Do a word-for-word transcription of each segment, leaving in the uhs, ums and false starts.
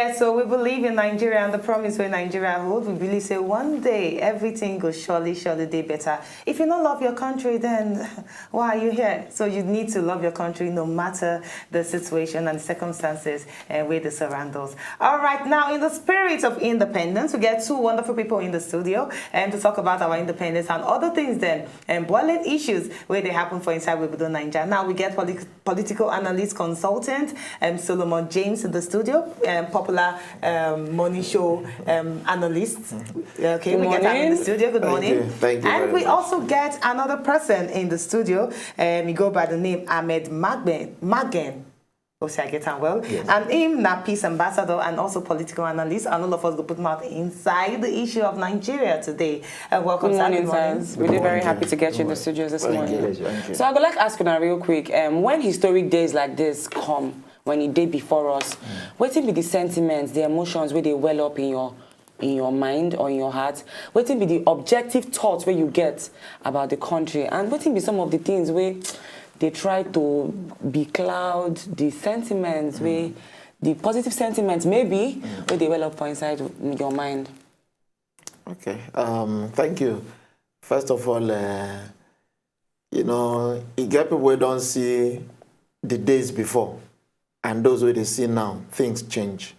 Yeah, so we believe in Nigeria and the promise where Nigeria hold. We believe say one day everything go surely, surely day better. If you don't love your country, then why are you here? So you need to love your country no matter the situation and the circumstances and where the surround us. All right, now in the spirit of independence, we get two wonderful people in the studio and to talk about our independence and other things then and boiling issues where they happen for inside Wibudo Nigeria. Now we get politics political analyst consultant, um, Solomon James in the studio, um, popular um, morning show um, analyst. Okay, we get her in the studio. Good morning. Thank you. Thank you and we also get another person in the studio. Um, he go by the name Ahmed Magben. Magen. Obviously, I get him well. Yes. And him na peace ambassador and also political analyst. And all of us go put mouth inside the issue of Nigeria today. Uh, welcome, good morning, sir. Good morning. We're very happy to get you in the studios this morning. Thank you. So I would like to ask you now real quick, um, when historic days like this come, when it day before us, wetin be the sentiments, the emotions where they well up in your in your mind or in your heart? Wetin be the objective thoughts where you get about the country? And wetin be some of the things where they try to be cloud the sentiments, where the positive sentiments maybe where they well up for inside your mind? Okay, um, thank you. First of all, uh, you know, you get people who don't see the days before and those where they see now, things change.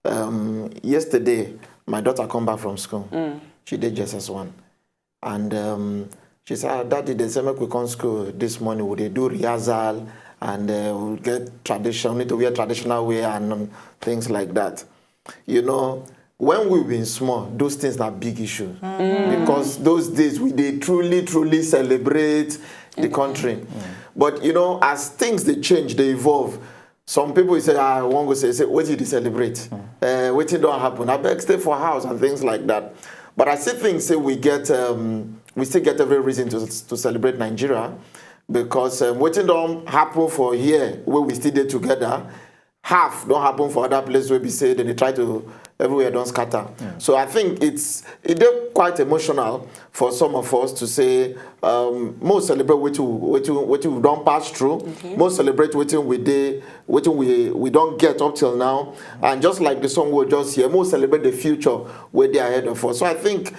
Um, yesterday, my daughter come back from school. Mm. She did J S S one. And um, she said, ah, Daddy, they say make we come school this morning. We they do rehearsal and uh, we get tradition, we need to wear traditional wear and um, things like that. You know, when we been small, those things are big issue mm. because those days we they truly, truly celebrate the country. Mm. But you know, as things they change, they evolve. Some people say, ah, one go say, say, what did they celebrate? Mm. Uh, what don't happen? I beg stay for house and things like that. But I still think say we get um, we still get every reason to to celebrate Nigeria because um, what don't happen for here where we still there together. Half don't happen for other places where we say then they try to everywhere don't scatter. Yeah. So I think it's it is quite emotional for some of us to say um, most celebrate what you what you what you don't pass through. Okay. Most celebrate what we did, what we we don't get up till now, and just like the song we just hear, most celebrate the future where they ahead of us. So I think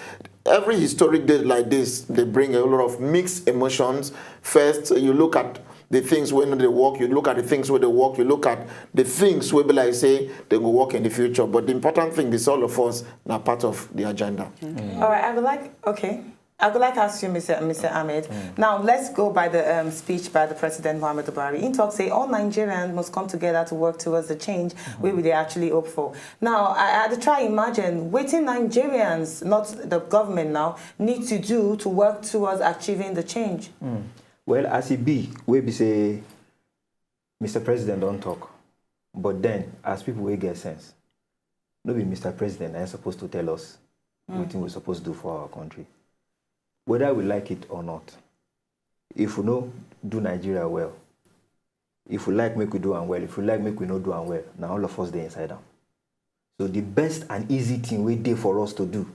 every historic day like this, they bring a lot of mixed emotions. First, you look at the things when they work, you look at the things where they work, you look at the things where be like say they go work in the future. But the important thing is all of us are part of the agenda. Mm. All right, I would like, okay. I would like to ask you, Mister Mister Ahmed. Mm. Now, let's go by the um, speech by the President Muhammad Buhari. In talk, say all Nigerians must come together to work towards the change mm-hmm. we will actually hope for. Now, I, I try imagine waiting Nigerians, not the government now, need to do to work towards achieving the change. Mm. Well, as it be, we be say, Mister President don't talk. But then, as people will get sense, no be Mister President is supposed to tell us mm. what we're supposed to do for our country. Whether we like it or not, if we no do Nigeria well, if we like make we do am well, if we like make we no do am well, now all of us dey inside am. So the best and easy thing we dey for us to do,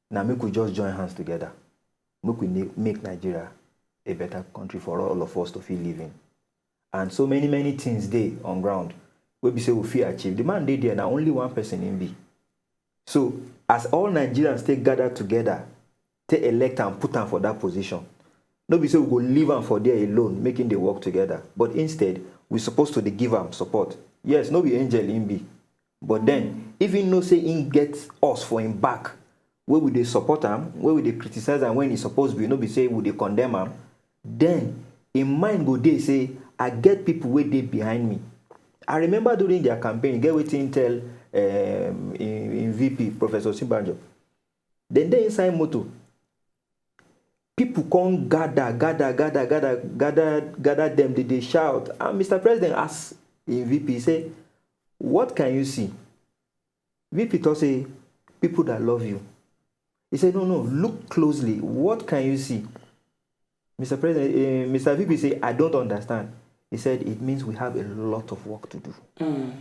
now make we just join hands together. Make we make Nigeria a better country for all of us to feel living. And so many, many things dey on ground. We be say we feel achieve. The man dey there, now only one person in be. So as all Nigerians take gather together, take elect and put am for that position. No be say we go leave am for there alone, making the work together. But instead, we supposed to dey give am support. Yes, no be angel him be. But then, if he know say him get us for him back, where we dey support am, where we dey criticize am when he suppose be, no be say we dey condemn am, then him mind go dey say, I get people wey dey behind me. I remember during their campaign, get wetin tell um, in, in V P, Professor Simbanjo. Then dey inside motor. People come gather, gather, gather, gather, gather, gather them, they, they shout. And Mister President asked in V P, say, what can you see? V P talk say, people that love you. He said, no, no, look closely. What can you see? Mister President, uh, Mister V P say, I don't understand. He said, it means we have a lot of work to do. Mm.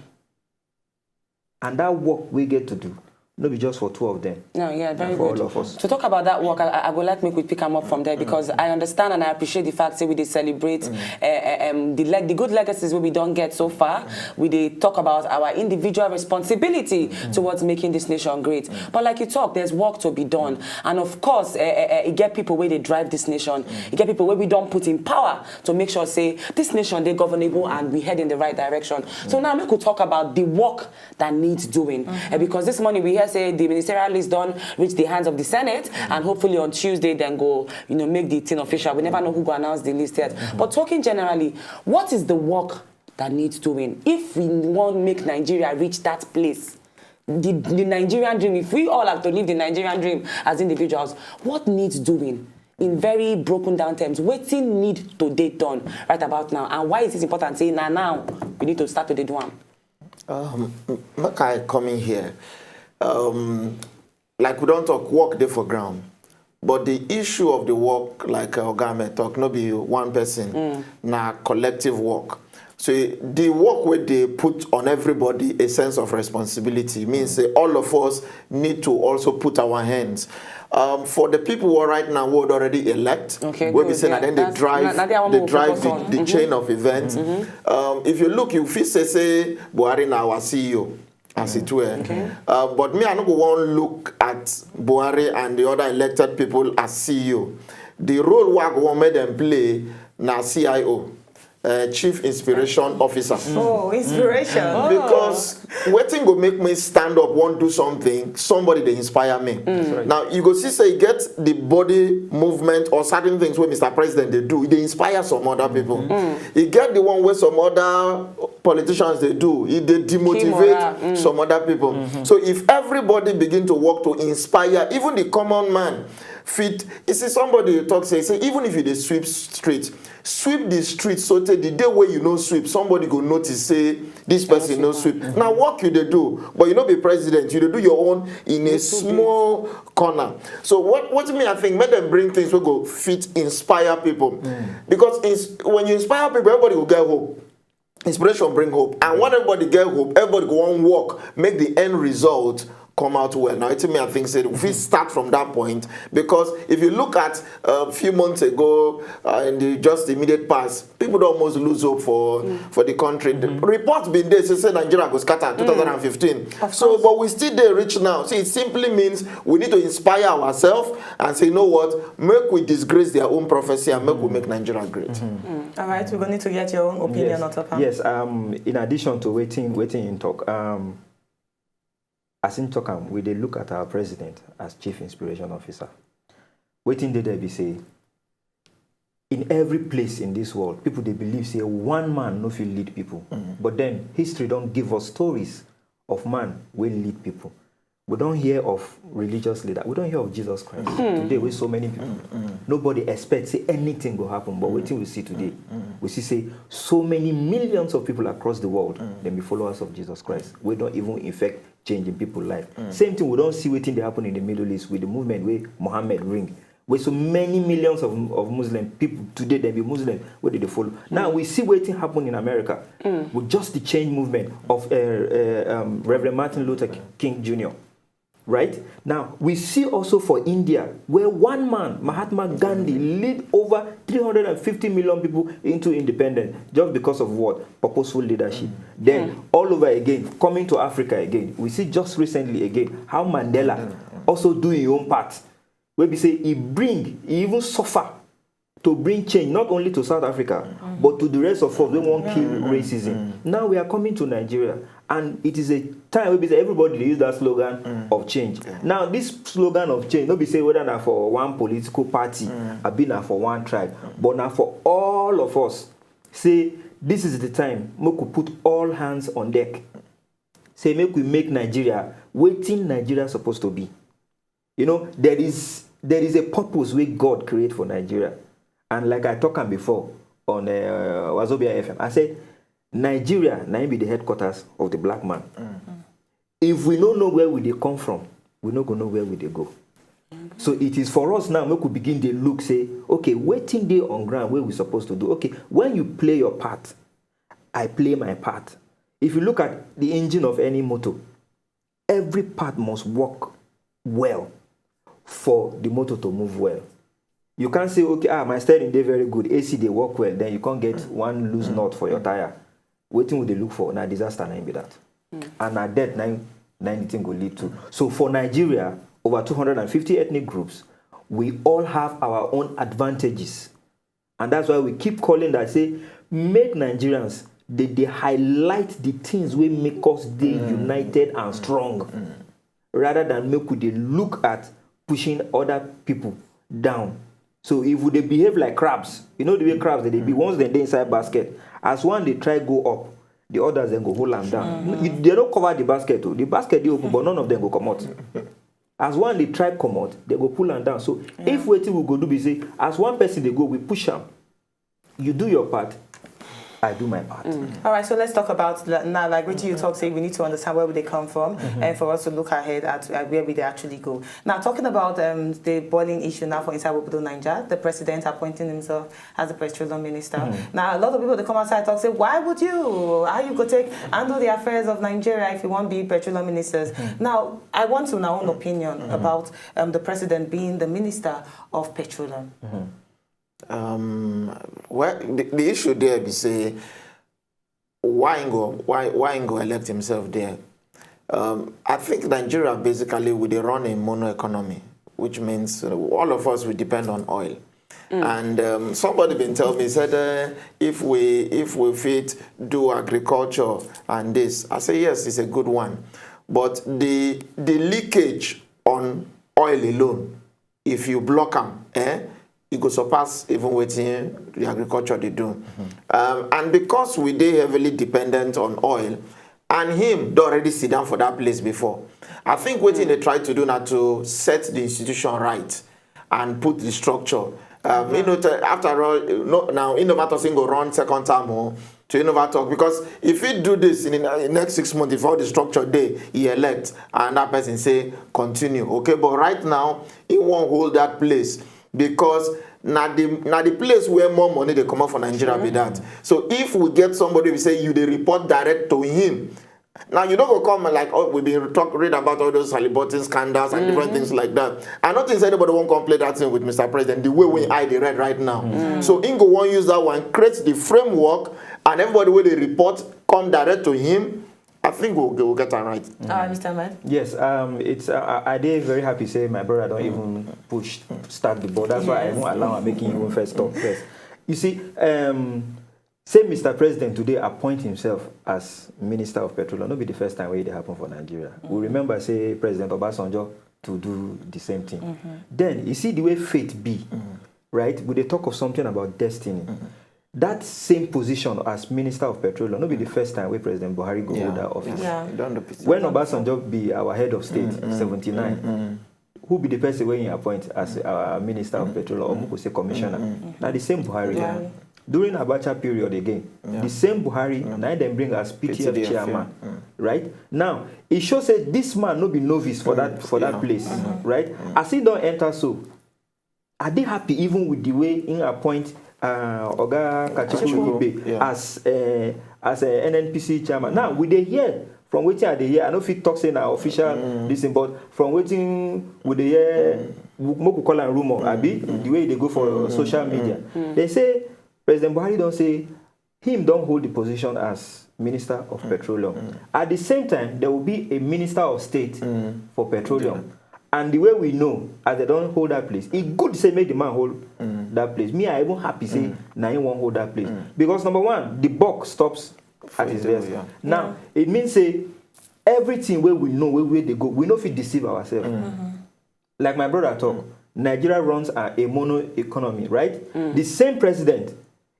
And that work we get to do, No be just for two of them. No, yeah, very for good. all of us. To talk about that work, I, I would like make we pick am up from there because I understand and I appreciate the fact say we dey celebrate uh, uh, um, the leg, the good legacies wey we don get so far. We dey talk about our individual responsibility towards making this nation great. But like you talk, there's work to be done, and of course, uh, uh, uh, e get people wey dey drive this nation. E get people wey we don put in power to make sure say this nation dey governable and we head in the right direction. So now make we talk about the work that needs doing. Uh, because this morning we hear say the ministerial list don reach the hands of the Senate, and hopefully on Tuesday then go, you know, make the thing official. We never know who go announce the list yet. But talking generally, what is the work that needs doing if we want make Nigeria reach that place? The, the Nigerian dream, if we all have to live the Nigerian dream as individuals, what needs doing? In very broken down terms, wetin need to dey done right about now, and why is it important say na now we need to start to dey do am? Um, make I come in here. Um, like we don talk, work dey for ground, but the issue of the work, like uh, Oga Ahmed talk, no be one person, na collective work. So the work wey dey put on everybody a sense of responsibility means say all of us need to also put our hands. Um, for the people who are right now who would already elect, Okay, wey be good, say na yeah. Dem dey That's- drive, na- na that one dey we drive focus the, on. the Mhm. chain of events. Um, if you look, you fit say say Buhari na our C E O, as it were. Okay. Uh, but me, I no go wan look at Buhari and the other elected people as C E O. The role wey I go wan make dem play na C I O, uh, Chief Inspiration Officer. Oh, inspiration. Because wetin go make me stand up, wan do something, somebody dey inspire me. Now you go see say e get the body movement or certain things wey Mister President dey do, e dey inspire some other people. E get the one wey some other politicians dey do, e dey demotivate Morale. Some other people. So if everybody begin to work to inspire, even the common man fit, you see somebody talk say, say even if you dey sweep street, sweep the street so tey the day wey you no sweep, somebody go notice say this person no sweep. Na work you dey do, but you no be president, you dey do your own in a small corner. So what, what me I think, make dem bring things wey go fit inspire people. Because ins- when you inspire people, everybody go get hope. Inspiration bring hope, and when everybody get hope, everybody go wan work, make the end result come out well. Now, it's me I think said we fit start from that point, because if you look at a few months ago, uh, in the just immediate past, people don almost lose hope for for the country. The report been there say, say Nigeria go scatter two thousand and fifteen. So, but we still dey reach now. So it simply means we need to inspire ourselves and say, you know what, make we disgrace their own prophecy and make we make Nigeria great. All right, we're going to get your own opinion yes. on top. Yes, um, in addition to wetin wetin im talk, um, as im talk am, we dey look at our president as chief inspiration officer. Wetin dey there be say, in every place in this world, people dey believe say one man no fit lead people. But then history don give us stories of man wey lead people. We don hear of religious leader. We don hear of Jesus Christ. Today, wey so many people, nobody expect say anything go happen. But wetin we see today, we see say so many millions of people across the world, dem be followers of Jesus Christ. We don even effect change in people life. Same thing, we don see wetin dey happen in the Middle East with the movement wey Mohammed bring. Wey so many millions of, of Muslim people today, dem be Muslim, wey dey dey follow. Now, we see wetin happen in America with just the change movement of uh, uh, um, Reverend Martin Luther King Junior Right? Now, we see also for India, where one man, Mahatma Gandhi, lead over three hundred and fifty million people into independence just because of what? Purposeful leadership. Then, all over again, coming to Africa again, we see just recently again how Mandela also do his own part. Wey be say he bring, he even suffer to bring change not only to South Africa, but to the rest of us wey wan kill racism. Now we are coming to Nigeria, and it is a time wey be say everybody dey use that slogan of change. Now, this slogan of change, no be say whether na for one political party, abi na for one tribe, but na for all of us. Say this is the time, make we put all hands on deck. Say make we make Nigeria wetin Nigeria suppose to be. You know, there is there is a purpose wey God create for Nigeria. And like I talk am before on uh, Wazobia F M, I say Nigeria na im be the headquarters of the black man. If we no know where we dey come from, we no go know where we dey go. So it is for us now, make we begin dey look say, okay, wetin dey on ground wey we suppose to do? Okay, when you play your part, I play my part. If you look at the engine of any motor, every part must work well for the motor to move well. You can't say, "Okay, ah, my steering dey very good, A C dey work well," then you can't get one loose nut for your tire. Wetin we dey look for na disaster, na im be that. And na death na im, na im the thing go lead to. So for Nigeria, over two hundred and fifty ethnic groups, we all have our own advantages. And that's why we keep calling that, say, make Nigerians dey dey highlight the things wey make us dey united and strong, rather than make we dey look at pushing other people down. So if we dey behave like crabs, you know the way crabs dey dey be, once dem dey inside basket, as one dey try go up, the others dem go hold am down. You, dem no cover the basket o. The basket dey open, but none of them go comot. As one dey try comot, dem go pull am down. So if wetin we go do be say, as one person dey go, we push am. You do your part, I do my part. All right, so let's talk about the- now, like wetin you talk, say we need to understand where they come from and for us to look ahead at uh, where we they actually go. Now, talking about um, the boiling issue now for inside Obodo Niger, the president appointing himself as the petroleum minister. Now, a lot of people they come outside talk say, "Why would you? How you go take handle the affairs of Nigeria if you want be petroleum ministers?" Now, I want to know own opinion about um, the president being the minister of petroleum. Um, well, the, the issue there be say why he go why why he go elect himself there. Um, I think Nigeria basically we dey run a mono economy, which means uh, all of us we depend on oil. And um, somebody been tell me said uh, if we if we fit do agriculture and this, I say yes, it's a good one, but the the leakage on oil alone, if you block am, eh, e go surpass even wetin the agriculture dey do. Um, and because we dey heavily dependent on oil, and him don already sit down for that place before, I think wetin they try to do na to set the institution right and put the structure. Um, you know, to, after all, no, now he never thought he go run second term o. To he never talk because if he do this in the next six months, if all the structure dey, he elect and that person say continue, okay. But right now, he won't hold that place because na the na the place where more money they come out for Nigeria be that. So if we get somebody we say you they report direct to him, now you don't go come like, oh, we been talk read about all those Halliburton scandals and different things like that. I don't think anybody won't come play that thing with Mister President the way we eye the red right now. So Ingo won't use that one, create the framework, and everybody will they report come direct to him. I think we'll, we'll get it right. All right, Mister Man. Yes, um, it's uh, I I dey very happy say my brother don't even push start the ball. That's why I won't allow him making even first talk first. You see, um, say Mister President today appoint himself as Minister of Petroleum. No be the first time where it happen for Nigeria. We remember say President Obasanjo to do the same thing. Then you see the way fate be, right? We dey talk of something about destiny. That same position as Minister of Petroleum, no be the first time where President Buhari go hold that office. Yeah. You don't do pity. When Obasanjo be our head of state, seventy-nine, who be the person wey he appoint as our Minister of Petroleum, or make we say commissioner? Na the same Buhari. Buhari. During Abacha period again, the same Buhari, na dem bring as P T F P T F, chairman, right? Now, e show say this man no be novice for that for that Yeah. place, right? As he don enter so, I dey happy even with the way he appoint uh, Oga Kachikwu Kachikwu, Igbe yeah. as uh, as a N N P C chairman. Now, we dey hear from wetin I dey hear. I no fit talk say na official this thing, but from wetin we dey hear, we- make we call am rumor, abi the way e dey go for social media. They say President Buhari don say him don hold the position as Minister of Petroleum. At the same time, there will be a Minister of State for Petroleum. And the way we know, as they don't hold that place, it good say make the man hold that place. Me, I even happy say na him won't hold that place because number one, the buck stops at his Freedom, best. Yeah. Now it means say everything where we know where, where they go, we no fit deceive ourselves. Like my brother talk, Nigeria runs a, a mono economy, right? The same president,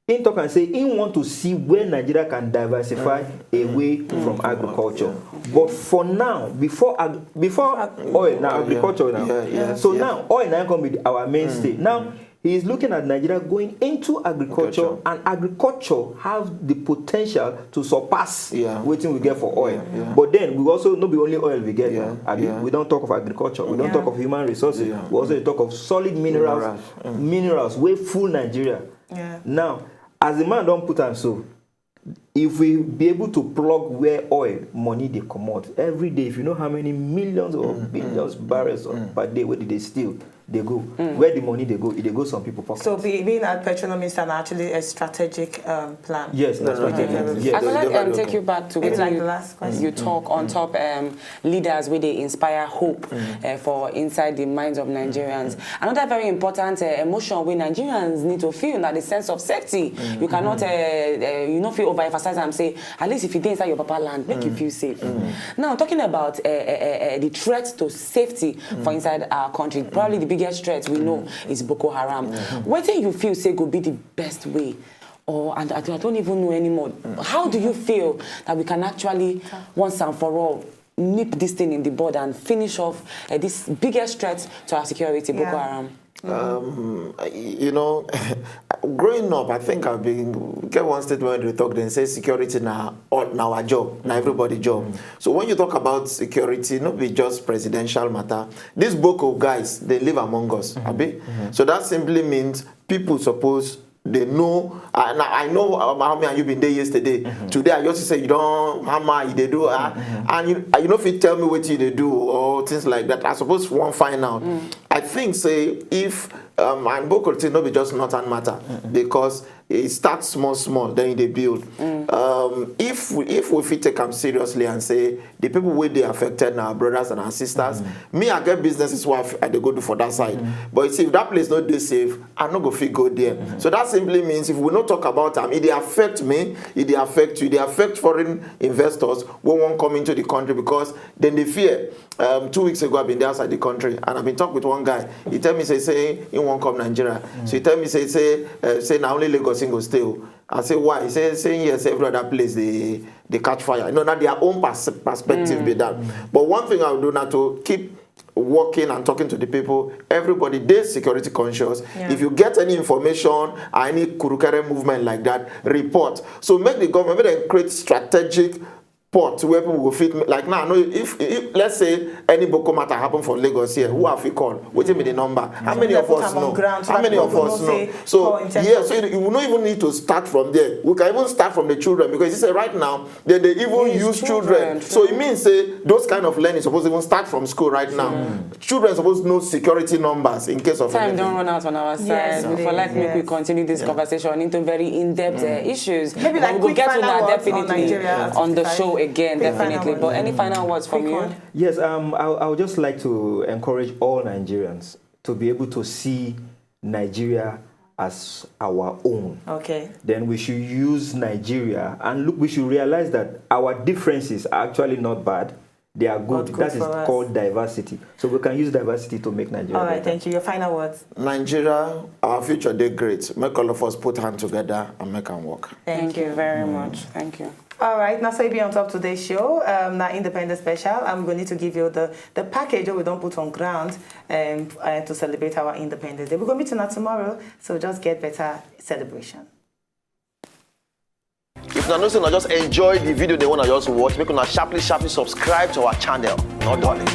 he talk and say he want to see where Nigeria can diversify away from agriculture. But for now, before ag- before oil now, Yeah. Agriculture now. Yeah, yeah, So yeah. Now oil now come be our mainstay. Now he is looking at Nigeria going into agriculture, Agriculture. And agriculture have the potential to surpass Yeah. wetin we get for oil. Yeah. But then we also no be only oil we get. Yeah, Abi, yeah. We don't talk of agriculture. We don't Yeah. Talk of human resources. Yeah. We also dey talk of solid minerals. Minerals, mm. Minerals wey full Nigeria. Yeah. Now, as the man don put am so, if we be able to plug where oil money dey comot every day, if you know how many millions or billions barrels of per day wey dey dey steal dey go, where the money dey go, e dey go some people pocket. So be, being a petroleum minister na actually a strategic um, plan. Yes, na strategic. Okay. Yes. I go like um, Development. Take you back to Maybe wetin like you, the last question. You talk on top um, leaders wey dey inspire hope uh, for inside the minds of Nigerians. Another very important uh, emotion wey Nigerians need to feel na the sense of safety. You cannot, uh, uh, you no fit overemphasize am say at least if you dey inside your papa land, make you feel safe. Now talking about uh, uh, uh, uh, the threat to safety for inside our country, probably the biggest threat we know is Boko Haram. Wetin you feel say go be the best way? Or and I, I don't even know anymore. How do you feel that we can actually once and for all nip this thing in the bud and finish off uh, this biggest threat to our security, Boko Yeah. Haram? Um, you know, growing up, I think I've been get one statement wey dey talk. Dem say security na all na our job, na everybody job. So when you talk about security, no be just presidential matter. These Boko guys, they live among us, abi. So that simply means people suppose dey know. I, na- I know um, how me and you been dey yesterday. Today I just say you don hammer, you dey do, uh, and you, you no fit tell me wetin you dey do or things like that. I suppose wan find out. I think say if um, and Boko thing no be just northern matter because e start small small, then e dey build. Um, if we, if we fit take am seriously and say the people wey dey affected na our brothers and our sisters, me I get businesses wey I f- I dey go do for that side. But you see, if that place no dey safe, I no go fit go there. So that simply means if we no talk about am, e dey affect me, e dey affect you, e dey affect foreign investors wey wan come into the country because dem dey fear. Um, two weeks ago, I been there outside the country, and I been talk with one guy. He tell me say say he wan come Nigeria. So he tell me say say uh, say na only Lagos he go stay. O. I say why? He say say yes, every other place they they catch fire. You know, na their own pers- perspective be that. But one thing I will do now to keep working and talking to the people. Everybody dey security conscious. Yeah. If you get any information or any kurukere movement like that, report. So make the government make dem create strategic port where people go fit like now. No, if, if let's say any Boko matter happen for Lagos here, who have we call? Wetin be the number? How many Dem of put us am on know? Ground, so How that many of people go us know know? say So call in terms yeah, of so you, you no even need to start from there. We can even start from the children because you say right now they they even Yes, use children. children. So it means say those kind of learning suppose even start from school right now. Children suppose know security numbers in case of Time anything. Don't run out on our side. Yes, We for please, like make we yes. Continue this Yes. Conversation into very in-depth uh, issues. Maybe But like we go quick Get to final that words on Definitely Nigeria on the fifty-five. Show again, Quick final definitely. words. But any final words from Quick you? One. Yes, um, I, I would just like to encourage all Nigerians to be able to see Nigeria as our own. Okay. Then we should use Nigeria and look. We should realize that our differences are actually not bad. They are good. But good That is for us. Called diversity. So we can use diversity to make Nigeria All right, better. Thank you. Your final words. Nigeria, our future dey great. Make all of us put hand together and make am work. Thank, Thank you very much. Thank you. All right, now so e be on top today's show, um, na Independence Special, and we go need to give you the, the package that we don't put on ground um, uh, to celebrate our Independence Day. We go meet you now tomorrow, so just get better celebration. If una know say una just enjoy the video they wanna just watch, make una sharply sharply subscribe to our channel. No darling.